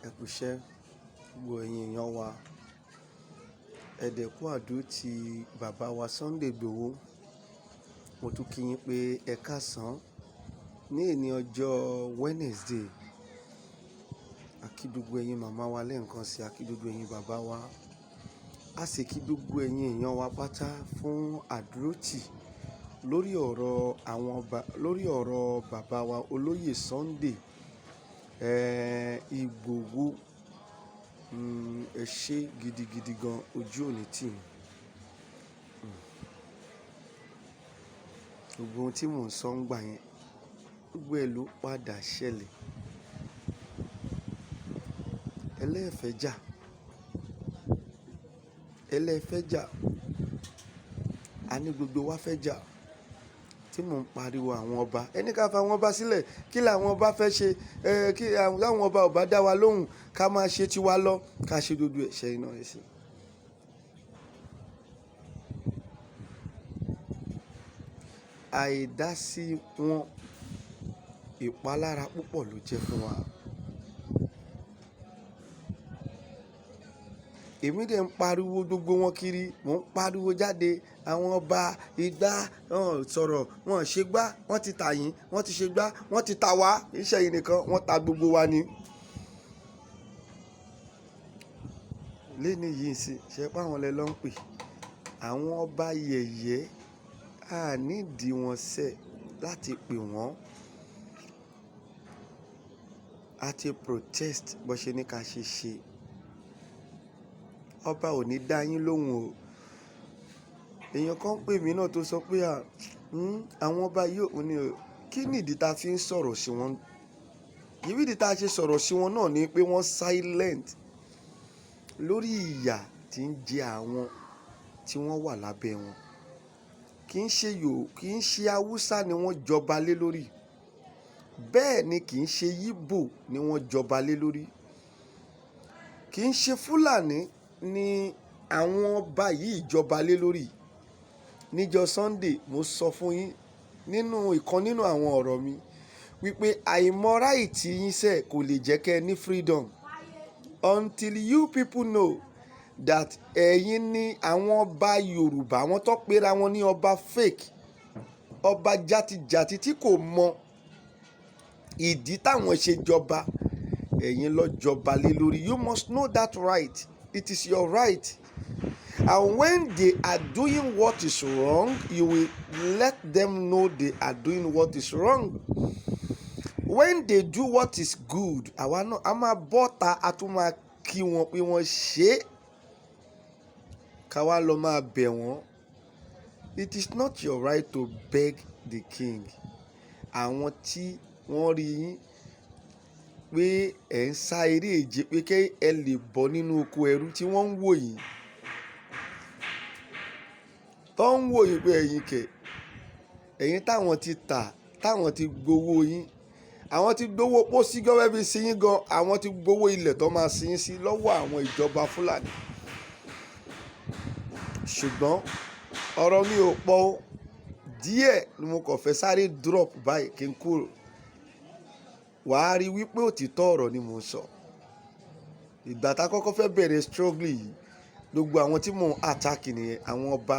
Ẹ kú iṣẹ́, gbogbo ẹ̀yin èèyàn wa. Ẹ dẹ̀ kú àdúrótì bàbá wa Sunday Igboho. Mo tún kí yín pé ẹ káàsán ní èní ọjọ́ Wednesday. A kí gbogbo ẹ̀yin màmá wa lẹ́ẹ̀kan sí, a kí gbogbo ẹ̀yin bàbá wa. A sì kí gbogbo ẹ̀yin èèyàn wa pátá fún àdúrótì lórí ọ̀rọ̀ àwọn ọba, lórí ọ̀rọ̀ bàbá wa olóyè Sunday, Igboho. Ẹ ṣé gidigidi gan, ojú ò ní tì yín. Gbogbo ohun tí mò ń sọ ń gbà yẹn, gbogbo ẹ ló padà ṣẹlẹ̀. Ẹlẹ́ẹ̀fẹ́ jà. Ẹlẹ́ẹ̀fẹ́ jà. A ní gbogbo wa fẹ́ jà. Tí mò ń pariwo àwọn ọba. Ẹ ní ká fa àwọn ọba sílẹ̀. Kí làwọn ọba fẹ́ ṣe? Kí àwọn ọba ò bá dá wa lóhùn, ká máa ṣe tiwa lọ. Ká ṣe gbogbo ẹ̀ ṣe iná ẹ ṣe. Àìdásí wọn, ìpalára púpọ̀ ló jẹ́ fún wa. Èmi dẹ̀ ń pariwo gbogbo wọn kiri. Mò ń pariwo jáde. Àwọn ọba ìgbà wọn ò sọ̀rọ̀, wọn ò ṣe gbá, wọ́n ti tà yín, wọ́n ti ṣe gbá, wọ́n ti tà wá. Iṣẹ́ yìí nìkan, wọ́n ta gbogbo wa ni. Léni yìí sì, ṣé pé àwọn lẹ lọ ń pè? Àwọn ọba yẹ̀yẹ́, a nídi wọn sẹ́ láti pè wọ́n. A ti protest bó ṣe ní ká ṣe ṣe. Ọba ò ní dá yín lóhùn o. Èèyàn kan pè mí náà tó sọ pé, àwọn ọba yìí ò ní o. Kí nìdí ta fi ń sọ̀rọ̀ sí wọn? Ìdí tí a ṣe sọ̀rọ̀ sí wọn náà ni pé wọ́n silent lórí ìyà tí ń jẹ àwọn tí wọ́n wà lábẹ́ wọn. Kì í ṣe kì í ṣe Hausa ni wọ́n jọba lé lórí. Bẹ́ẹ̀ ni kì í ṣe Igbo ni wọ́n jọba lé lórí. Kì í ṣe Fúlàní ni àwọn ọba yìí jọba lé lórí. Níjọ́ Sunday, mo sọ fún yín nínú ìkan nínú àwọn ọ̀rọ̀ mi wípé àìmọ̀ right yín sẹ́ kò lè jẹ́ kí ẹ ní freedom until you people know that ẹ̀yin ni àwọn ọba Yorùbá, àwọn tó pera wọn ní ọba fake, ọba jatijàti tí kò mọ ìdí táwọn ṣe jọba, ẹ̀yin ló jọba lé lórí. You must know that right. It is your right. And when they are doing what is wrong, you will let them know they are doing what is wrong. When they do what is good, àwa náà a máa bọ́ta, a tún máa kí wọn pé wọ́n ṣe é. Ká wá lọ máa bẹ̀ wọ́n. It is not your right to beg the king. Àwọn tí wọ́n rí yín pé ẹ̀ ń sá eré ìje pé kí ẹ lè bọ́ nínú oko ẹrú tí wọ́n ń wò yín. Tó ń wò yín pé ẹ̀yin kẹ̀, ẹ̀yin táwọn ti tà, táwọn ti gbowó yín. Àwọn ti gbowó pósí gẹ́gẹ́ bí sí yín gan. Àwọn ti gbowó ilẹ̀ tó máa sin yín sí lọ́wọ́ àwọn ìjọba Fúlàní. Ṣùgbọ́n ọ̀rọ̀ mi ò pọ̀ o. Díẹ̀ ni mo kàn fẹ́ sáré drop báyìí kí n kúrò. Wà á rí wípé òtítọ́ ọ̀rọ̀ ni mò ń sọ. Ìgbà tá kọ́kọ́ fẹ́ bẹ̀rẹ̀ struggle yìí, gbogbo àwọn tí mò ń attack nìyẹn, àwọn ọba,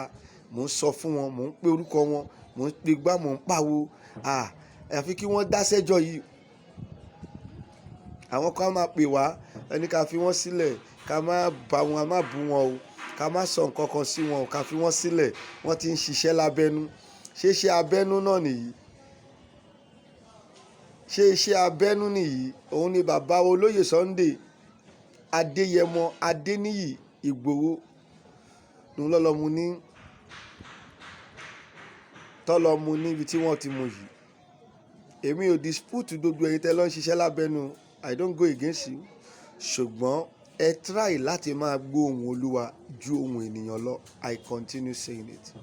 mò ń sọ fún wọn, mò ń pe orúkọ wọn, mò ń pe gbá, mò ń pàwo. Àfi kí wọ́n dá sẹ́jọ́ yìí. Àwọn kan máa pè wá, ẹni ká fi wọ́n sílẹ̀, ká má bá wọn, a má bú wọn o, ká má sọ nǹkan kan sí wọn o, ká fi wọ́n sílẹ̀. Wọ́n ti ń ṣiṣẹ́ lábẹ́nú. Ṣé iṣẹ́ abẹ́nú náà nìyí? Ṣé iṣẹ́ abẹ́nú nìyí? Òun ni bàbá olóyè Sunday Adéyẹmọ Adéníyì Ìgbòho. Òun ló lọ mú ní, tó lọ mú níbi tí wọ́n ti mú yìí. Èmi ò dispute gbogbo ẹ̀yin tẹ́ lọ ń ṣiṣẹ́ lábẹ́nú. I don't go against you. Ṣùgbọ́n ẹ try láti máa gbọ́ ohùn Olúwa ju ohùn ènìyàn lọ. I continue saying it.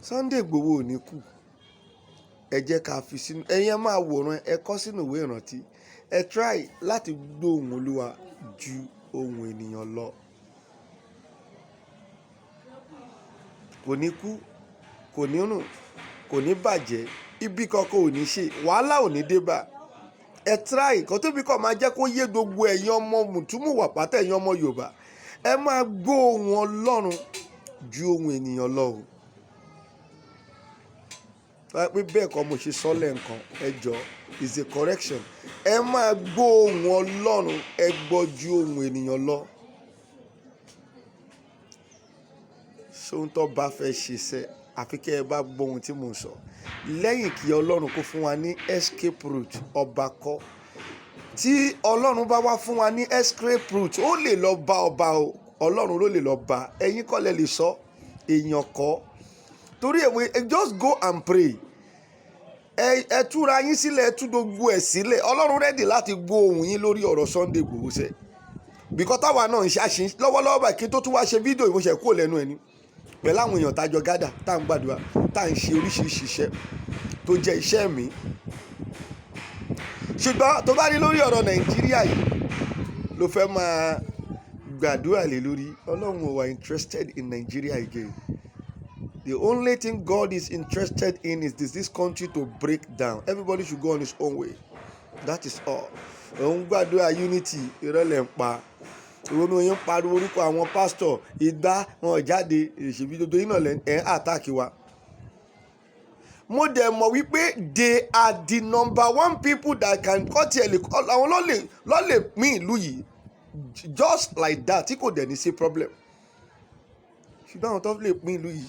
Sunday Igboho ò ní kú. Ẹ jẹ́ ká fi sínú, ẹ̀yin ẹ máa wòran, ẹ kọ sínú ìwé ìrántí. Ẹ try láti gbọ́ ohùn Olúwa ju ohùn ènìyàn lọ. Kò ní kú, kò ní rùn, kò ní bàjẹ́, ibi kankan ò ní ṣe, wàhálà ò ní dé bá. Ẹ try nǹkan tó bí kò máa jẹ́ kó yé gbogbo ẹ̀yin ọmọ mùtúmùwà pátá, ẹ̀yin ọmọ Yorùbá. Ẹ máa gbọ́ ohùn Ọlọ́run ju ohùn ènìyàn lọ o. Wáyé pé bẹ́ẹ̀ kọ́ mo ṣe sọ lẹ́ǹkan, ẹ jọ, is a correction. Ẹ máa gbọ́ ohùn Ọlọ́run, ẹ gbọ́ ju ohùn ènìyàn lọ. Sóhun tó bá fẹ́ ṣiṣẹ́, àfi kẹ́ ẹ bá gbọ́ ohun tí mò ń sọ. Lẹ́yìn kí Ọlọ́run kó fún wa ní escape route, ọba kọ́. Tí Ọlọ́run bá wá fún wa ní escape route, ó lè lọ bá ọba o. Ọlọ́run ló lè lọ bá. Ẹ̀yin kọ́ lẹ lè sọ, èèyàn kọ́. Torí èwe, just go and pray. Ẹ túra yín sílẹ̀, ẹ tú gbogbo ẹ̀ sílẹ̀. Ọlọ́run ready láti gbọ́ ohùn yín lórí ọ̀rọ̀ Sunday Igboho sẹ́. Because táwa náà ń ṣàṣì lọ́wọ́lọ́wọ́ báyìí, kí n tó tún wá ṣe fídíò ìmúṣẹ kúrò lẹ́nu ẹni pẹ̀lú àwọn èèyàn tájọ gádà, tá à ń gbàdúrà, tá à ń ṣe oríṣiríṣi iṣẹ́ tó jẹ́ iṣẹ́ mi. Ṣùgbọ́n tó bá rí lórí ọ̀rọ̀ Nàìjíríà yìí ló fẹ́ máa gbàdúrà lé lórí, Ọlọ́run ò wà interested in Nigeria again. The only thing God is interested in is this country to break down. Everybody should go on his own way. That is all. Òun gbàdúrà unity, ìrọ̀lẹ́ ń pa ìrònú yín, pariwo orúkọ àwọn pásítọ̀ ìgbà wọn jáde ìṣèbí dodo yín náà ẹ̀ ń attack wa. Mo dẹ̀ mọ̀ wípé they are the number one people that can kọ́ tiẹ̀ lè àwọn lọ́lẹ̀ pín ìlú yìí just like that, tí kò dẹ̀ ní sí problem. Ṣùgbọ́n àwọn tó lè pín ìlú yìí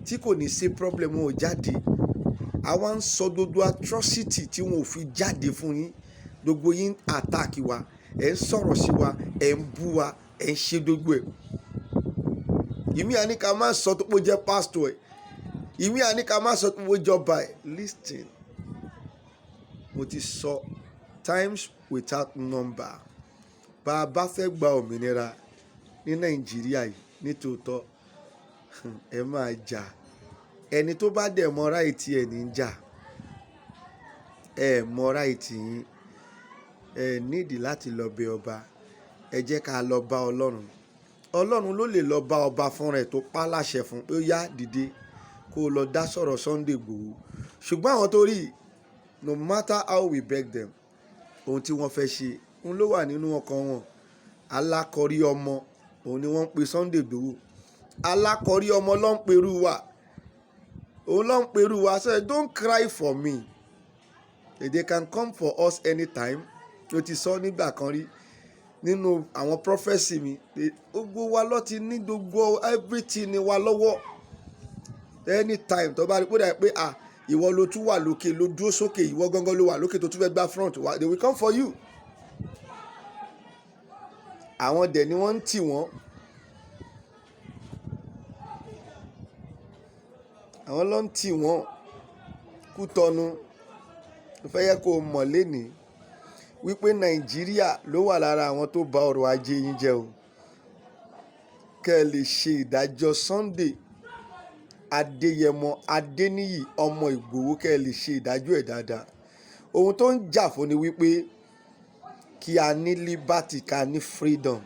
tí kò ní sí problem, wọn ò jáde. Àwa ń sọ gbogbo atrocity tí wọn ò fi jáde fún yín. Gbogbo yín attack wa, ẹ̀ ń sọ̀rọ̀ sí wa, ẹ̀ ń bú wa, ẹ̀ ń ṣe gbogbo ẹ̀. Ìmí àní ká má sọ tó pé ó jẹ́ pásítọ̀ ẹ̀, ìmí àní ká má sọ tó pé ó jọba ẹ̀. Listen, mo ti sọ times without number, bá a bá fẹ́ gba òmìnira ní Nàìjíríà yìí nítòótọ́, ẹ máa jà. Ẹni tó bá dẹ̀ mọ right ẹ̀ ní jà. Ẹ mọ right yín, ẹ nídìí láti lọ bẹ ọba. Ẹ jẹ́ ká lọ bá Ọlọ́run. Ọlọ́run ló lè lọ bá ọba fúnra ẹ̀ tó pa á láṣẹ fún pé ó yá, dìde kó o lọ dá sọ̀rọ̀ Sunday Igboho. Ṣùgbọ́n àwọn tó rí, no matter how we beg them, ohun tí wọ́n fẹ́ ṣe òun ló wà nínú ọkàn wọn. Alákọ̀rí ọmọ òun ni wọ́n ń pe Sunday Igboho. Alákọ̀rí ọmọ ló ń perú wa, òun ló ń perú wa. So don't cry for me, they can come for us anytime. Ó ti sọ nígbà kan rí nínú àwọn prophecy mi, gbogbo wa ló ti ní gbogbo everything ni wa lọ́wọ́. Anytime tó bá rí pé dà pé, ah, ìwọ ló tún wà lókè, ló dúró sókè, ìwọ gangan ló wà lókè tó tún fẹ́ gbá front wa, they will come for you. Àwọn dẹ̀ ni wọ́n ń tì wọ́n, àwọn ló ń tì wọ́n. Kútọ́nu, mo fẹ́ yẹ kó o mọ̀ lénìí wípé Nàìjíríà ló wà lára àwọn tó bà ọrọ̀ ajé yín jẹ́ o. Kẹ́ ẹ lè ṣe ìdájọ́ Sunday Adéyẹmọ Adéníyì ọmọ Ìgbòho, kẹ́ ẹ lè ṣe ìdájọ́ ẹ̀ dáadáa. Ohun tó ń jà fún ni wípé kí a ní liberty, ká ní freedom.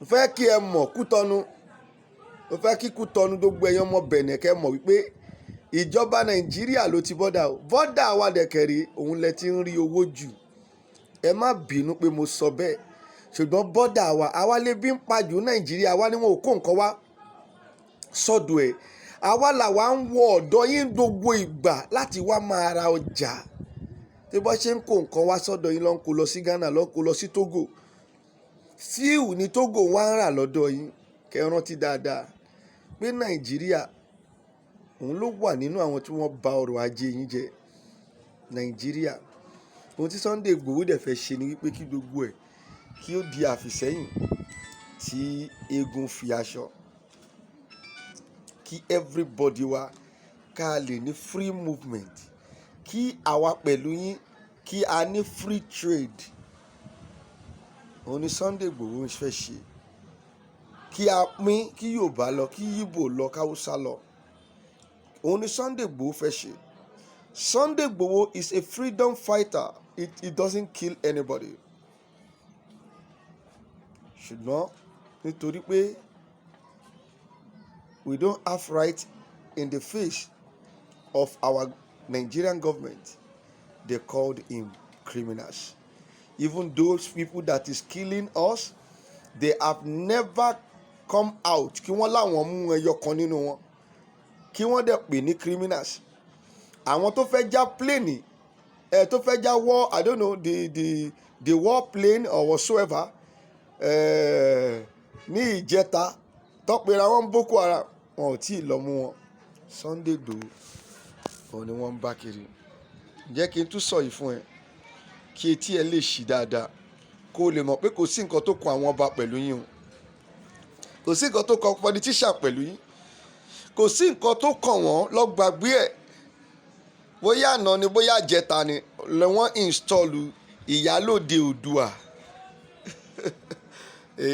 Mo fẹ́ kí ẹ mọ̀ Kútọ́nu, mo fẹ́ kí Kútọ́nu, gbogbo ẹ̀yin ọmọ Bẹ̀nẹ̀, kẹ́ mọ̀ wípé ìjọba Nàìjíríà ló ti border o. Border wa dẹ̀kẹ̀rẹ̀, òun lẹ ti ń rí owó jù. Ẹ má bínú pé mo sọ bẹ́ẹ̀, ṣùgbọ́n border wa, àwa lè bí ń pa jù Nàìjíríà. Wa ni wọn ò kó nǹkan wá sọ́dọ̀ ẹ̀. Àwa làwa ń wọ ọ̀dọ̀ yín gbogbo ìgbà láti wá máa ra ọjà. Tí bọ́ ṣe ń kó nǹkan wá sọ́dọ̀ yín, ló ń kó lọ sí Ghana, ló ń kó lọ sí Togo. Fuel ní Togo wá ń rà lọ́dọ̀ yín. Kẹ́ ẹ rántí dáadáa pé Nàìjíríà òun ló wà nínú àwọn tí wọ́n bà ọrọ̀ ajé yín jẹ́. Nàìjíríà, ohun tí Sunday Igboho dẹ̀ fẹ́ ṣe ni wípé kí gbogbo ẹ̀ kí ó di àfìsẹ́yìn tí eégún fi aṣọ, kí everybody wa ká lè ní free movement, kí àwa pẹ̀lú yín kí a ní free trade. Òun ni Sunday Igboho ń fẹ́ ṣe, kí a pín, kí Yorùbá lọ, kí Ìgbò lọ, káwúsá lọ. Òun ni Sunday Igboho fẹ́ ṣe. Sunday Igboho is a freedom fighter. It doesn't kill anybody. Ṣùgbọ́n nítorí pé we don't have right in the face of our Nigerian government, they called him criminal. Criminals. Even those people that is killing us, they have never come out kí wọ́n láwọn mú ẹyọ kan nínú wọn kí wọ́n dẹ̀ pè ní criminals. Àwọn tó fẹ́ já plane ẹ, tó fẹ́ já war, I don't know, the war plane or whatsoever ní ìjẹta tó pera wọn Boko Haram, wọn ò tí ì lọ mú wọn. Sunday Igboho òun ni wọ́n ń bá kiri. Jẹ́ kí n tún sọ yìí fún ẹ kí etí ẹ lè ṣí dáadáa, kó o lè mọ̀ pé kò sí nǹkan tó kan àwọn ọba pẹ̀lú yín o, kò sí nǹkan tó kan politician pẹ̀lú yín, kò sí nǹkan tó kàn wọ́n. Lọ gbàgbé ẹ̀. Bóyá àná ni, bóyá àjẹta ni lẹ wọ́n install Ìyálòde Oòduà.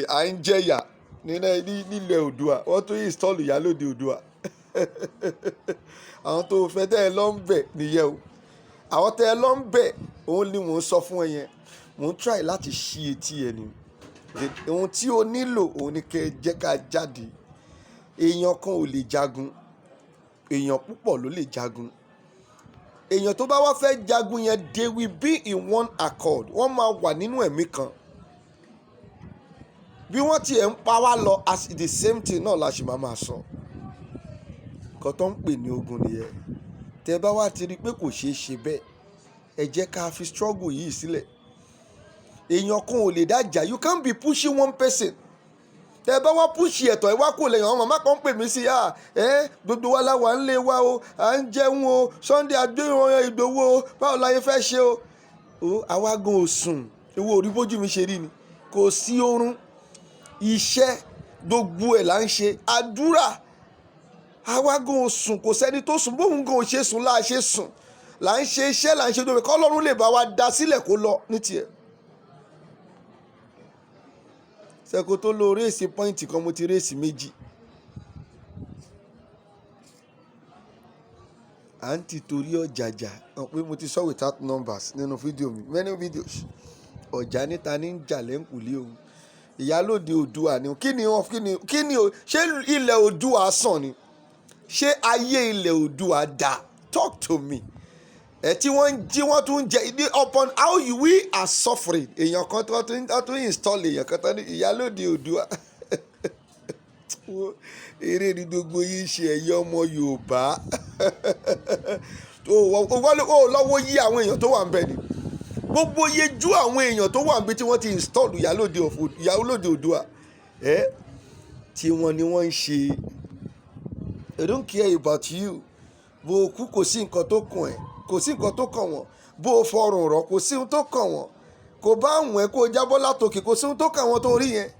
À ń jẹ̀yà nílẹ̀ Oòduà, wọ́n tún install Ìyálòde Oòduà. Àwọn tó fẹ́ tẹ́ ẹ lọ ń bẹ̀ nìyẹn o. Àwọn tẹ́ ẹ lọ ń bẹ̀, òun ni mò ń sọ fún ẹ yẹn. Mò ń try láti ṣí etí ẹ ni. Ohun tí o nílò òun ni kẹ́ ẹ jẹ́ ká jáde. Èèyàn kan ò lè jagun, èèyàn púpọ̀ ló lè jagun. Èèyàn tó bá wá fẹ́ jagun yẹn, they will be in one accord. Wọ́n máa wà nínú ẹ̀mí kan. Bí wọ́n tiẹ̀ ń pa wá lọ, as the same thing náà la ṣì máa máa sọ. Nǹkan tó ń pè ní ogun nìyẹn. Tẹ́ bá wá ti rí i pé kò ṣeé ṣe bẹ́ẹ̀, ẹ jẹ́ ká fi struggle yìí sílẹ̀. Èèyàn kan ò lè dá jà. You can't be pushing one person. Tẹ́ bá wá push ẹ̀tọ́, ẹ wá kò lẹ́yìn. Àwọn màmá kan ń pè mí sí à ẹ́, gbogbo wa la wà ń lé wa o, à ń jẹun o. Sunday Adéyẹmọ Ìgbòho o, báwo la yẹ fẹ́ ṣe o? O àwa gan ò sùn. Ewu orí bójú mi ṣe rí ni, kò sí oorun. Iṣẹ́ gbogbo ẹ̀ là ń ṣe, àdúrà. Àwa gan ò sùn, kò sẹ́ni tó sùn. Bóun gan ò ṣe sùn láà ṣe sùn, là ń ṣe iṣẹ́, là ń ṣe gbogbo kọ́lọ́run lè bá wa dá sílẹ̀ kó lọ ní tiẹ̀. Sẹ́kó tó lo raise point kan, mo ti raise méjì. À ń ti torí ọ̀jàjà hàn pé mo ti sọ without numbers nínú fídíò mi, many videos. Ọ̀jà níta ní ń jà lẹ́ńkùlé òun. Ìyálòde Oòduà ni. Kí ni wọn kí ni ṣé ilẹ̀ Oòduà sàn ni? Ṣé ayé ilẹ̀ Oòduà dá? Talk to me. Ẹ tí wọ́n ń jí, wọ́n tún ń jẹ ní upon how you, we are suffering. Èèyàn kan tó tún install èèyàn kan tó ní Ìyálòde Oòduà. Wo, eré ni gbogbo yín ṣe, ẹ̀yọ́ ọmọ Yorùbá. Ó lọ́wọ́ yí àwọn èèyàn tó wà ń bẹ̀ ni. Gbogbo yejú àwọn èèyàn tó wà ń bẹ̀ tí wọ́n ti install Ìyálòde Oòduà ẹ, tí wọ́n ni wọ́n ń ṣe. They don't care about you. Bó o kú, kò sí nǹkan tó kàn ẹ́, kò sí nǹkan tó kàn wọ́n. Bó o fọrùn rọ̀, kò sí ohun tó kàn wọ́n. Kò bá àwọn ẹ̀ kó o jábọ́ látòkè, kò sí ohun tó kàn wọ́n tó rí yẹn.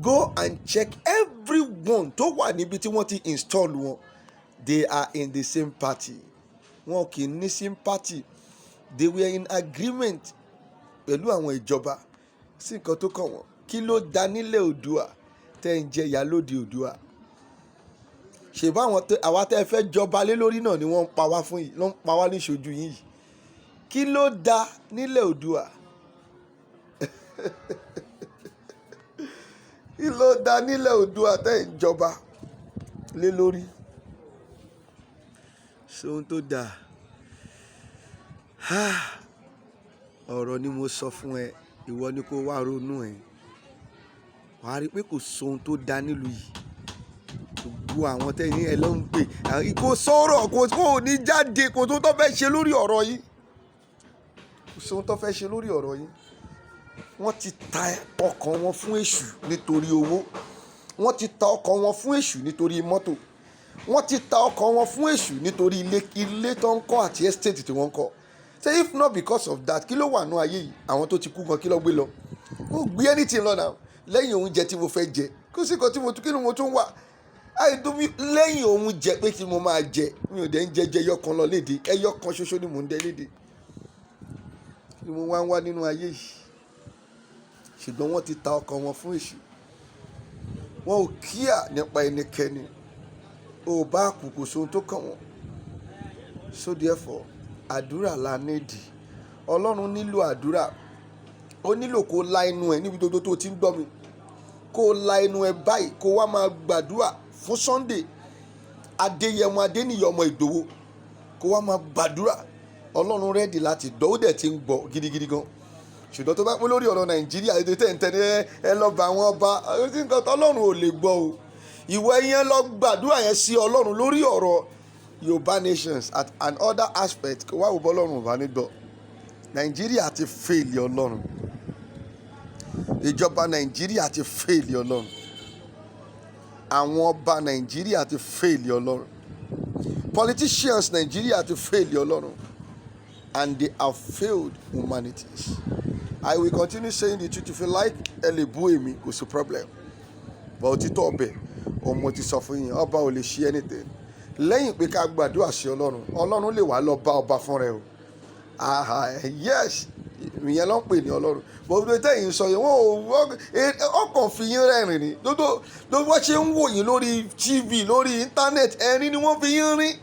Go and check everyone tó wà níbi tí wọ́n ti install wọn. They are in the same party. Wọn kì í ní same party. They were in agreement pẹ̀lú àwọn ìjọba. Sí nǹkan tó kàn wọ́n. Kí ló da nílẹ̀ Oòduà tẹ́ ń jẹ́ Ìyálóde Oòduà? Ṣèbá àwọn àwa tẹ́ ẹ fẹ́ jọba lé lórí náà ni wọ́n ń pa wá fún yìí, ló ń pa wá níṣojú yín yìí. Kí ló da nílẹ̀ Oòduà? Kí ló da nílẹ̀ Oòduà tẹ́ ń jọba lé lórí? Ṣé ohun tó dáa? Ọ̀rọ̀ ni mo sọ fún ẹ, ìwọ ni kó wá ronú ẹ. Wàá rí pé kò sóhun tó da nílùú yìí. Gbogbo àwọn tẹ́ ní ẹ ló ń gbè, kò sọ̀rọ̀, kò ní jáde, kò tó tó fẹ́ ṣe lórí ọ̀rọ̀ yìí. Kò sóhun tó fẹ́ ṣe lórí ọ̀rọ̀ yìí. Wọ́n ti ta ọkàn wọn fún èṣù nítorí owó. Wọ́n ti ta ọkàn wọn fún èṣù nítorí mọ́tò. Wọ́n ti ta ọkàn wọn fún èṣù nítorí ilé, ilé tó ń kọ́ àti estate tí wọ́n ń kọ́. Say if not because of that, kí ló wà nú ayé yìí? Àwọn tó ti kú gan, kí ló gbé lọ? Kò gbé anything lọ náà. Lẹ́yìn oúnjẹ tí mo fẹ́ jẹ, kò sí nǹkan tí mo tún, kí ni mo tún wà? Àì tó mi lẹ́yìn oúnjẹ pé kí mo máa jẹ, mi ò dẹ̀ ń jẹ jẹ ẹyọ kan lọ léde. Ẹyọ kan ṣoṣo ni mò ń dẹ léde. Kí ni mo wá ń wá nínú ayé yìí? Ṣùgbọ́n wọ́n ti ta ọkàn wọn fún èṣù. Wọn ò kíà nípa ẹnikẹ́ni. O bá kú, kò sóhun tó kàn wọ́n. So therefore, àdúrà la need. Ọlọ́run nílò àdúrà. Ó nílò kó la ẹnu ẹ níbi gbogbo tó ti ń gbọ́ mi. Kó la ẹnu ẹ báyìí, kó wá máa gbàdúrà fún Sunday Adéyẹmọ Adéníyì ọmọ Ìgbòho. Kó wá máa gbàdúrà. Ọlọ́run ready láti gbọ́, ó dẹ̀ ti ń gbọ́ gidigidi gan. Ṣùgbọ́n tó bá pín lórí ọ̀rọ̀ Nàìjíríà, ètò tẹ̀ ń tẹ̀ ẹ lọ bá àwọn ọba, nǹkan tọ́lọ́run ò lè gbọ́ o. Ìwọ yẹn lọ gbàdúrà yẹn sí Ọlọ́run lórí ọ̀rọ̀ Yorùbá nations and other aspects, kó wá wò bọ́ Ọlọ́run ò bá ní gbọ́. Nàìjíríà ti fail Ọlọ́run. Ìjọba Nàìjíríà ti fail Ọlọ́run. Àwọn ọba Nàìjíríà ti fail Ọlọ́run. Politicians Nàìjíríà ti fail Ọlọ́run, and they have failed humanities. I will continue saying the truth. If you like, ẹ lè bú èmi, kò sí problem, but òtítọ́ ọbẹ̀ ọmọ ti sọ fún yín. Ọba ò lè ṣe anything lẹ́yìn pé ká gbàdúrà sí Ọlọ́run. Ọlọ́run lè wá lọ bá ọba fún rẹ o. Aha, yes, ìyẹn ló ń pè ní Ọlọ́run. Gbogbo tẹ́yìn sọ yẹn, wọ́n ò ọkàn fi yín rẹ́rìn ni. Gbogbo wọ́n ṣe ń wò yín lórí TV, lórí internet, ẹ̀rín ni wọ́n fi yín rín.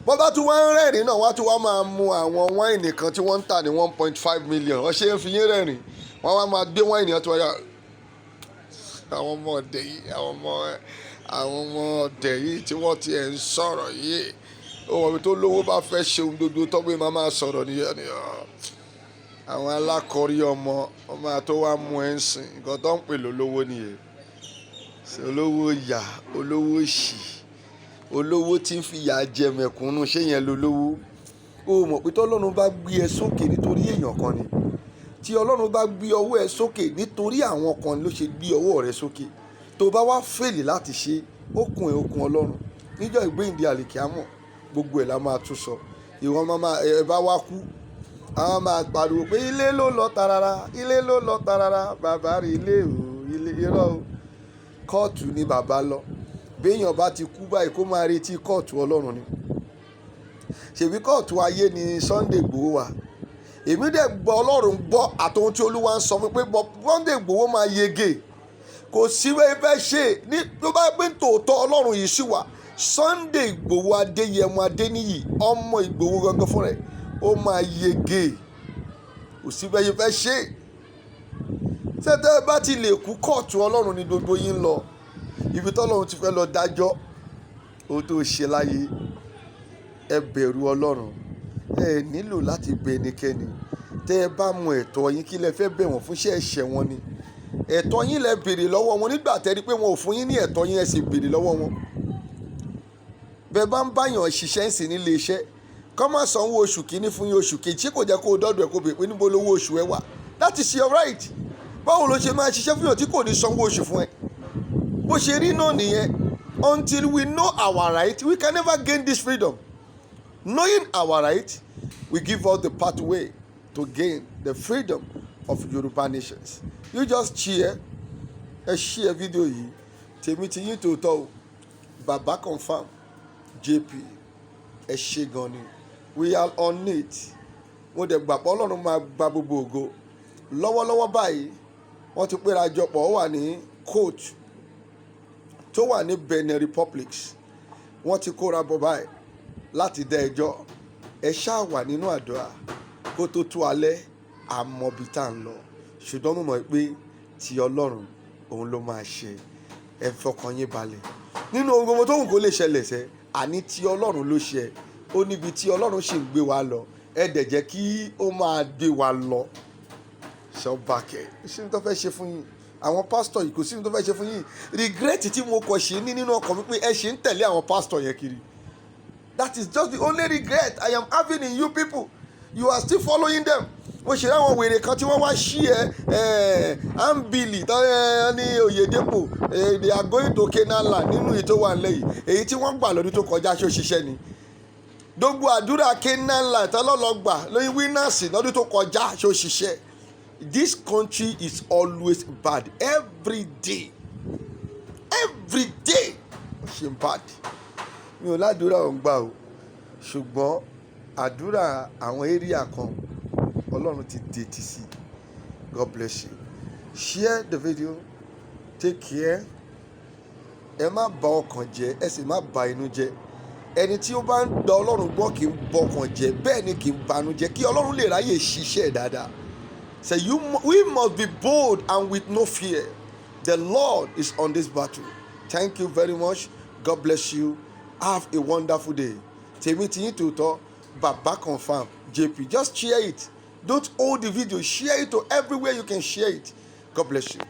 Bọ́n bá tún wá ń rẹ́rìn náà, wọ́n á tún wá máa mu àwọn wáìnì kan tí wọ́n ń tà ní 1.5 million. Wọ́n ṣe ń fi yín rẹ́rìn, wọ́n wá máa gbé wáìnì yẹn tó wáyà. Àwọn ọmọ ọ̀dẹ̀ yìí tí wọ́n ti ẹ̀ ń sọ̀rọ̀ yìí, ó wọ́n tó lówó bá fẹ́ ṣe ohun gbogbo tọ́gbé máa máa sọ̀rọ̀ nìyẹn ni àwọn alákọ̀ọ́rí ọmọ ọmọ tó wá mú ẹ ń sìn. Nǹkan tó ń pè lólówó nìyẹn. Ṣe olówó yà, olówó ṣì, olówó tí ń fìyà jẹ mẹ̀kúnnù, ṣé yẹn lolówó? O mọ̀ pé tọ́lọ́run bá gbé ẹ sókè, nítorí èèyàn kan ni. Tí Ọlọ́run bá gbé ọwọ́ ẹ sókè, nítorí àwọn kan ló ṣe gbé ọwọ́ rẹ sókè. Tó bá wá fail láti ṣe, ó kún ẹ, ó kún Ọlọ́run níjọ́ ìgbéǹde àlìkíámọ̀. Gbogbo ẹ̀ la máa tún sọ. Ìwọ máa ẹ bá wá kú, àwọn máa pariwo pé ilé ló lọ tarara, ilé ló lọ tarara, bàbá rí ilé o, ilé irọ́ o. Kóòtù ni bàbá lọ. Béèyàn bá ti kú báyìí, kó máa retí kóòtù Ọlọ́run ni. Ṣèbí kóòtù ayé ni Sunday Igboho wà. Èmi dẹ̀ gbọ́, Ọlọ́run gbọ́, àtòhun tí Olúwa ń sọ fún pé Sunday Igboho máa yege. Kò sí wẹ́ẹ́ fẹ́ ṣe ní tó bá pín tòótọ́, Ọlọ́run yìí sì wà. Sunday Igboho Adéyẹmọ Adéníyì, ọmọ Ìgbòho gangan fún rẹ̀, ó máa yege. Kò sí bẹ́ẹ̀ fẹ́ ṣe. Tẹ́tẹ́ bá ti lè kú, kóòtù Ọlọ́run ní gbogbo yín lọ, ibi tọ́lọ́run ti fẹ́ lọ dájọ́ ohun tó ṣe láyé. Ẹ bẹ̀rù Ọlọ́run. Ẹ nílò láti bẹ ẹnikẹ́ni. Tẹ́ ẹ bá mọ ẹ̀tọ́ yín, kí lẹ fẹ́ bẹ̀ wọ́n fún? Ṣé ẹ̀ṣẹ̀ wọn ni? Ẹ̀tọ́ yín lẹ béèrè lọ́wọ́ wọn. Nígbà tẹ́ rí pé wọn ò fún yín ní ẹ̀tọ́ yín, ẹ sì béèrè lọ́wọ́ wọn. Bẹ́ẹ̀ bá ń báyàn ṣiṣẹ́ ń sìn nílé iṣẹ́, kọ́ máa sanwó oṣù kìíní fún yín, oṣù kejì, ṣé kò jẹ́ kó o dọ́dọ̀ ẹ̀ kó bèèrè pé níbo lówó oṣù ẹ wà? That is your right. Báwo ló ṣe máa ṣiṣẹ́ fún yàn tí kò ní sanwó oṣù fún ẹ? Bó ṣe rí náà nìyẹn. Until we know our right, we can never gain this freedom. Knowing our right will give us the pathway to gain the freedom of Yoruba nations. You just share, ẹ share fídíò yìí. Tèmi ti yín tòótọ́ o, Baba Confirm JP, ẹ ṣe gan ni. We are on it. Mo dẹ̀ gbà pé Ọlọ́run máa gba gbogbo ògo. Lọ́wọ́lọ́wọ́ báyìí, wọ́n ti péra jọpọ̀, ó wà ní court tó wà ní Benin Republic. Wọ́n ti kóra bọ̀ báyìí láti dá ẹjọ́. Ẹ ṣáà wà nínú àdúrà kó tó tó alẹ́ àmọ́bi tá à ń lọ. Ṣùgbọ́n mo mọ̀ pé ti Ọlọ́run òun ló máa ṣe. Ẹ fọkàn yín balẹ̀ nínú ohun gbogbo tó wù kó lè ṣẹlẹ̀ sẹ́. Àní tí Ọlọ́run ló ṣe, ó níbi tí Ọlọ́run sì ń gbé wa lọ. Ẹ dẹ̀ jẹ́ kí ó máa gbé wa lọ. Ṣọ́bàkẹ́ sí ní tó fẹ́ ṣe fún yín. Àwọn pásítọ̀ yìí, kò sí ní tó fẹ́ ṣe fún yín. Regret tí mo kọ̀ ṣe ní nínú ọkàn mi pé ẹ ṣì ń tẹ̀lé àwọn pásítọ̀ yẹn kiri. That is just the only regret I am having in you people. You are still following them. Mo ṣe àwọn wèrè kan tí wọ́n wá ṣí ẹ ẹ ambili ní Oyèdèpọ̀. They are going to Canaan land nínú èyí tó wà nílẹ̀ yìí. Èyí tí wọ́n gbà lọ́dún tó kọjá, ṣó ṣiṣẹ́ ni? Gbogbo àdúrà Canaan land tọ́lọ́lọ́gbà lórí winners lọ́dún tó kọjá, ṣó ṣiṣẹ́? This country is always bad every day, every day ó ṣe bad. Mi ò ládùúrà ò ń gbà o, ṣùgbọ́n àdúrà àwọn area kan, Ọlọ́run ti dètí sí. God bless you. Share the video. Take care. Ẹ má bà ọkàn jẹ́, ẹ sì má bà inú jẹ́. Ẹni tí ó bá ń gba Ọlọ́run gbọ́ kì í bọkàn jẹ́, bẹ́ẹ̀ ni kì í banú jẹ́, kí Ọlọ́run lè ráyè ṣiṣẹ́ dáadáa. Say you, we must be bold and with no fear. The Lord is on this battle. Thank you very much. God bless you. Have a wonderful day. Tèmi tí yín tòótọ́. @babaconfirmjp. Just share it. Don't hold the video. Share it to everywhere you can share it. God bless you.